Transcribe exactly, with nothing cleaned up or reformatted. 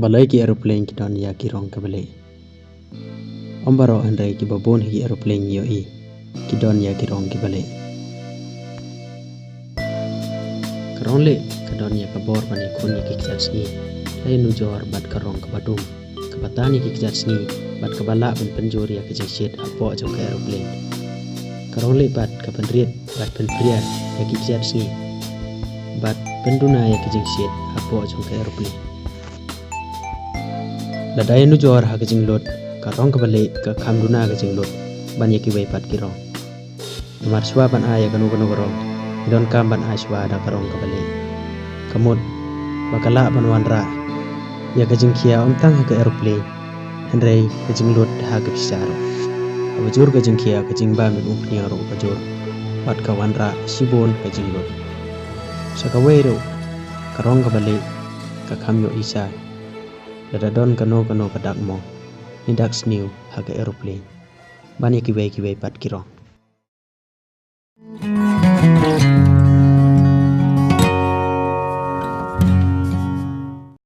Balei ki aeroplane ki don ïa ki rong kiba lieh? Ym baroh hynrei kiba bun hi ki aeroplane ngi ïohi ki don ïa ki rong kiba lieh. Ka rong lieh ka don ïa ka bor ban ïakhun ïa ki kjat sngi, ka ïanujor bad ka rong kaba dum, kaba tan ïa ki kjat sngi bad kaba lah ban pynjur ïa ka jingshit hapoh jong ka aeroplane. Ka rong lieh pat ka pynrit bad pynphria ïa ki kjat sngi bad pynduna ïa ka jingshit hapoh jong ka aeroplane. Lada ïanujor ha ka jinglut, ka rong kaba lieh ka kham duna ka jinglut ban ïa kiwei pat ki rong. Namar shuwa ban ai ïa kano kano ka rong, ngi donkam ban ai shuwa da ka rong kaba lieh. Ka mut ba ka lah ban wanrah ïa ka jingkhia ym tang ha ka aeroplane, hynrei ka jinglut ha ka pisa ruh. Haba jur ka jingkhia, ka jingbam umphniang ruh ka jur bad ka wanrah shibun ka jinglut. Sa kawei ruh, ka rong kaba lieh ka kham ïohi shai. Lada don kano kano ka dak mo, ngi dak sniew ha ka aeroplane ban ïa kiwei kiwei pat ki rong.